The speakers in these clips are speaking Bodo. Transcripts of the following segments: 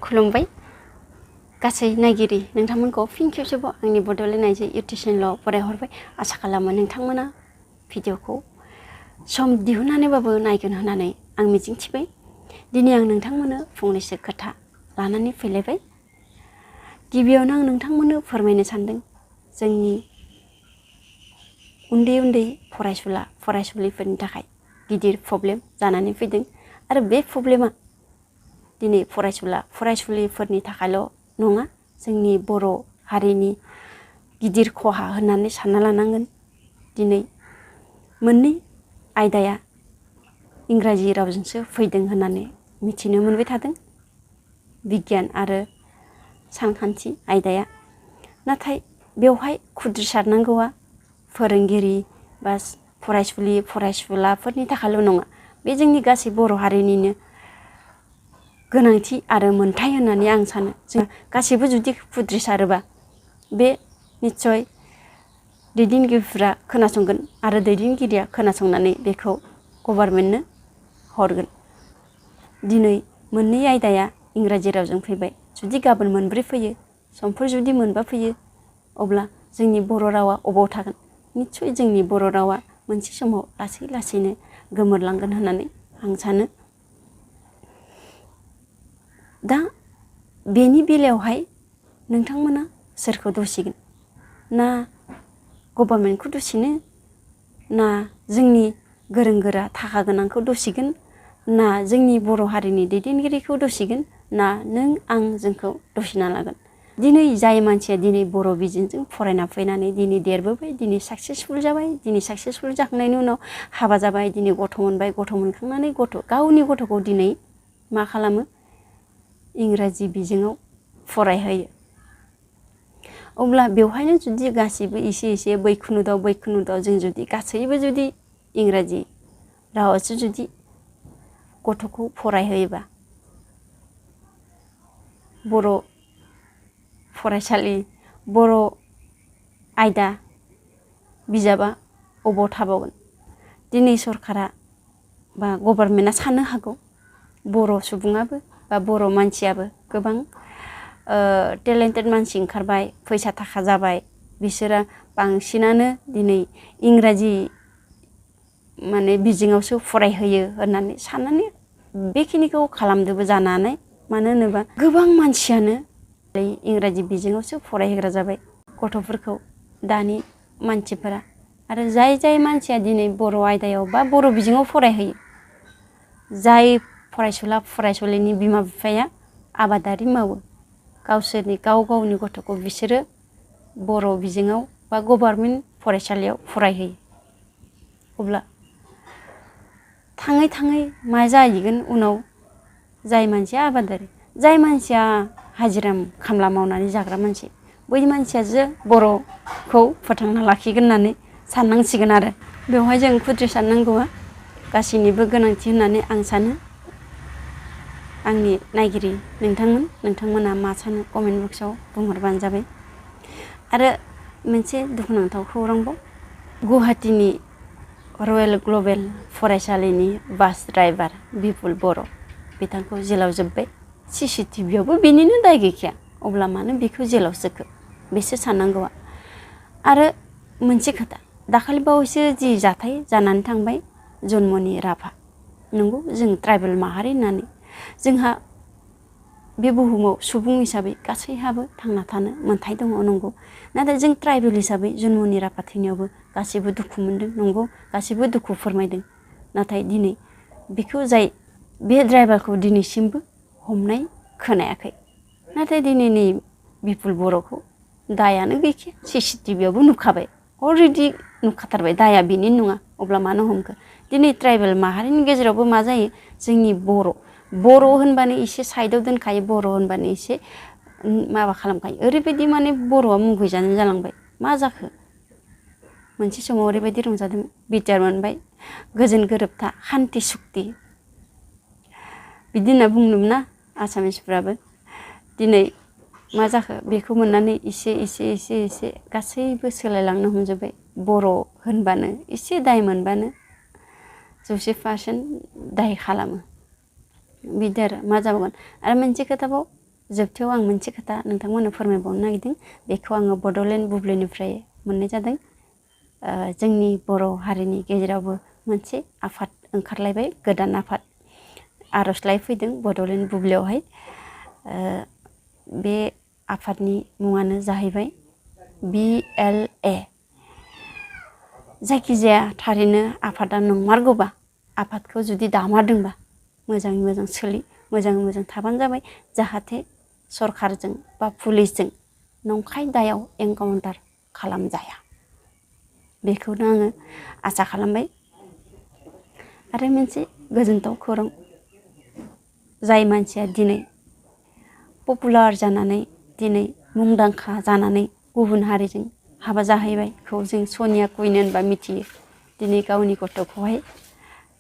खुलुमबाय गासै नायगिरि नोंथांमोनखौ फिन खेबसेबाव आंनि बड'लेण्ड आइजो इउटुब चेनेलाव बरायहरबाय। आसा खालामो नोंथांमोना भिडिअखौ सम दिहुननानैबाबो नायगोन होननानै आं मिजिंथिबाय। दिनै आं नोंथांमोननो फंनैसो खोथा लानानै फैलायबाय। गिबियावनो आं नोंथांमोननो फोरमायनो सानदों जोंनि उन्दै उन्दै फरायसुला फरायसुलिफोरनि थाखाय गिदिर प्रब्लेम जानानै फैदों आरो बे प्रब्लेमा दिनै फरायसुला फरायसुलिफोरनि थाखायल' नङा, जोंनि बर' हारिनि गिदिर खहा होननानै सानना लानांगोन। दिनै मोननै आयदाया इंराजि रावजोंसो फैदों होननानै मिथिनो मोनबाय थादों, बिगियान आरो सानखान्थि आयदाया। नाथाय बेवहाय खुद्रिसारनांगौआ फोरोंगिरि बा फरायसुलि फरायसुलाफोरनि थाखायल' नङा, बे जोंनि गासै बर' हारिनिनो गोनांथि आरो मोनथाय होननानै आं सानो। जों गासैबो जुदि खुद्रिसारोबा बे निस्सय दैदेनगिरिफ्रा खोनासंगोन आरो दैदेनगिरिया खोनासंनानै बेखौ गभर्नमेन्टनो हरगोन। दिनै मोननै आयदाया इंराजि रावजों फैबाय, जुदि गाबोन मोनब्रै फैयो, समफोर जुदि मोनबा फैयो, अब्ला जोंनि बर' रावा अबाव थागोन? निस्सय जोंनि बर' रावा मोनसे समाव लासै लासैनो गोमोरलांगोन होननानै आं सानो। दा बेनि बेलायावहाय नोंथांमोना सोरखौ दुसिगोन? ना गभर्नमेन्टखौ दुसिनो, ना जोंनि गोरों गोरा थाखा गोनांखौ दुसिगोन, ना जोंनि बर' हारिनि दैदेनगिरिखौ दुसिगोन, ना नों आं जोंखौ दुसिना लागोन? दिनै जाय मानसिया दिनै बर' बिजोंजों फरायना फैनानै दिनै देरबोबाय, दिनै साक्सेसफुल जाबाय, दिनै साक्सेसफुल जाखांनायनि उनाव हाबा जाबाय, दिनै गथ' मोनबाय, गथ' मोनखांनानै गावनि गथ'खौ दिनै मा खालामो? इंराजि बिजोङाव फरायहोयो। अब्ला बेवहायनो जुदि गासैबो एसे एसे बैखुनुदाव जों जुदि गासैबो जुदि इंराजि रावावसो जुदि गथ'खौ फरायहोयोबा, बर' फरायसालि बर' आयदा बिजाबा अबाव थाबावगोन? दिनै सरकारा बा गभर्नमेन्टआ साननो हागौ बर' सुबुङाबो बा बर' मानसियाबो गोबां टेलेन्टेड मानसि ओंखारबाय, फैसा थाखा जाबाय, बिसोरो बांसिनानो दिनै इंराजि माने बिजोङावसो फरायहोयो होननानै साननानै बेखिनिखौ खालामदोंबो जानो हानाय। मानो होनोबा गोबां मानसियानो इंराजि बिजोङावसो फरायहोग्रा जाबाय गथ'फोरखौ दानि मानसिफोरा। आरो जाय मानसिया दिनै बर' आयदायाव बा बर' बिजोङाव फरायहोयो, जाय फरायसुला फरायसुलिनि बिमा बिफाया आबादारि मावो, गावनि गथ'खौ बिसोरो बर' बिजोङाव बा गभर्नमेन्ट फरायसालियाव फरायहोयो। अब्ला थाङै थाङै मा जाहैगोन उनाव? जाय मानसिया आबादारि, जाय मानसिया हाजिरा खामला मावनानै जाग्रा मानसि, बै मानसियासो बर'खौ फोथांना लाखिगोन होननानै साननांसिगोन। आरो बेवहाय जों खुद्रिसारनांगौआ गासैनिबो गोनांथि होननानै आं सानो। आंनि नायगिरि नोंथांमोना मा सानो कमेन्ट बक्सआव बुंहरबानो जाबाय। आरो मोनसे दुखुनांथाव खौरांबाव, गुवाहाटीनि रयेल ग्लबेल फरायसालिनि बास ड्राइभार बिपुल बर' बिथांखौ जेलाव जोब्बाय। CCTVआवबो बेनिनो दाय गैखाया, अब्ला मानो बेखौ जेलाव सोखो? बेसो साननांगौआ। आरो मोनसे खोथा, दाखालि बावैसो जि जाथाय जानानै थांबाय जन्मनि राभा, नंगौ जों ट्राइबेल माहारि होननानै जोंहा बे बुहुमाव सुबुं हिसाबै गासैहाबो थांना थानो मोन्थाय दङ, नंगौ। नाथाय जों ट्राइबेल हिसाबै जन्मनि राभा थैनायावबो गासैबो दुखु मोनदों, नंगौ गासैबो दुखु फोरमायदों। नाथाय दिनै बेखौ बे ड्राइभारखौ दिनैसिमबो हमनाय खोनायाखै। नाथाय दिनै नै बिपुल बर'खौ दायानो गैखाया, CCTVआवबो नुखाबाय, अलरेडि नुखाथारबाय दाया बेनि नङा, अब्ला मानो हमखो? दिनै ट्राइबेल माहारिनि गेजेरावबो मा जायो? जोंनि बर' होनबानो एसे साइडआव दोनखायो, बर' होनबानो एसे माबा खालामखायो। ओरैबायदि माने बर'आ मुगैजानो जालांबाय। मा जाखो? मोनसे समाव ओरैबायदि रंजादों, बिटिआर मोनबाय, गोजोन गोरोबथा शान्ति सुक्ति बिदि होनना बुंदोंमोन ना आसामिसफ्राबो। दिनै मा जाखो? बेखौ मोननानै एसे गासैबो सोलायलांनो हमजोब्बाय। बर' होनबानो एसे दाय मोनबानो 100% दाय खालामो। बिदि आरो मा जाबावगोन? आरो मोनसे खोथाबाव, जोबथायाव आं मोनसे खोथा नोंथांमोननो फोरमायबावनो नागिरदों। बेखौ आङो बड'लेण्ड बुब्लिनिफ्राय मोननाय जादों। जोंनि बर' हारिनि गेजेरावबो मोनसे आफाद ओंखारलायबाय, गोदान आफाद आर'जलाइ फैदों बड'लेण्ड बुब्लियावहाय। बे आफादनि मुङानो जाहैबाय BLA। जायखिजाया थारैनो आफादा नंमारगौबा, आफादखौ जुदि दामारदोंबा मोजाङै मोजां सोलि, मोजाङै मोजां थाबानो जाबाय। जाहाथे सरखारजों बा पुलिसजों नंखाय दायाव एनकाउन्टार खालामजाया, बेखौनो आङो आसा खालामबाय। आरो मोनसे गोजोनथाव खौरां, जाय मानसिया दिनै पपुलार जानानै, दिनै मुंदांखा जानानै गुबुन हारिजों हाबा जाहैबायखौ जों सनिया कुइन होनबा मिथियो। दिनै गावनि गथ'खौहाय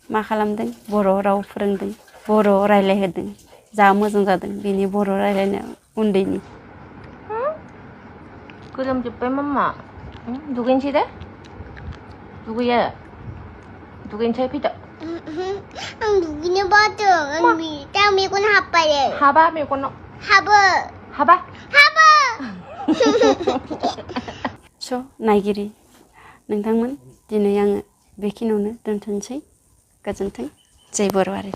मा खालामदों? बर' राव फोरोंदों, बर' रायज्लायहोदों। जा मोजां जादों बिनि बर' रायज्लायनायाव उन्दैनि। गोलोमजोब्बाय मामा। दुगैनोसै दे। दुगैयो? दुगैनोसै फैदो। आं दुगैनो बादों। दा मेगन हाबबाय। हाबा मेगनाव? हाबो। हाबा? हाबो। स' नायगिरि नोंथांमोन, दिनै आङो बेखिनियावनो दोनथ'नोसै। गोजोन्थों। जय बर' हारि।